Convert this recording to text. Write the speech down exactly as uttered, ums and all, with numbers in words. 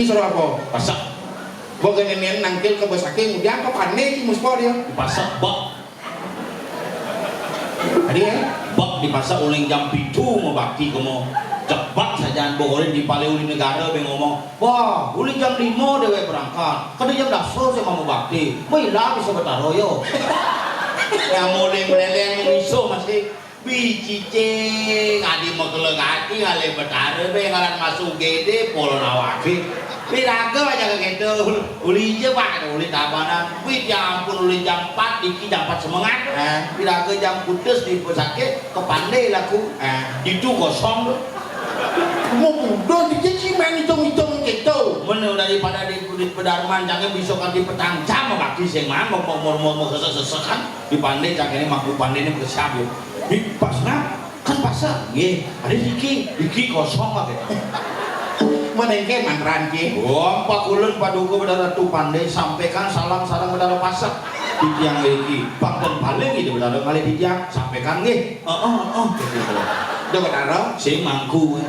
Suruh apa? Pasek. Bok nenen nangkil ka besaké, ngudiang ka pandé ci muspa dia. Pasek, bok. Tadi ya? Bok di pasek uling jam pitu mabakti kemo. Cepet sajan bok uling di palé uli negara bé ngomong. Wah, uli jam lima déwék berangkat. Kadé jam dasa saya mau bakti. Mailah bisa betaro yo. Yang mulai meleleng miso masih. Bicicing, adi makeleng ati ngalih Betara bé ngaran Mas Ugédé, polo nawabé. Piraga aja kéto, uli ja, Pak, uli tabanan. Wih, ya ampun, uli jam empat, iki jam empat semengan. Ah. Piraga jam putus di pesakit, ke Pandé laku. Ah. Itu kosong tuh. Mau muda, dia sih main hitung-hitung kéto. Mana daripada di, di pedalaman, jangan bisa kan di petang jam, bagi sing mang, mau, mau, mau, mau, sesekan. Di Pandé, cang ini mangku Pandé ini bersiap, yo. Di pasar, kan pasar, nggih. Ada iki, iki kosong apa ya? Menengke mantran ki. Oh, Pak Kulun, Pak Duku, Betara Ratu Pandé, sampaikan salam sareng Betara Pasek. Titiang iki, bangten paling iki Betara ngalih titiang, sampaikan nggih. Heeh, heeh, gitu. Udah Betara? Sing mangku.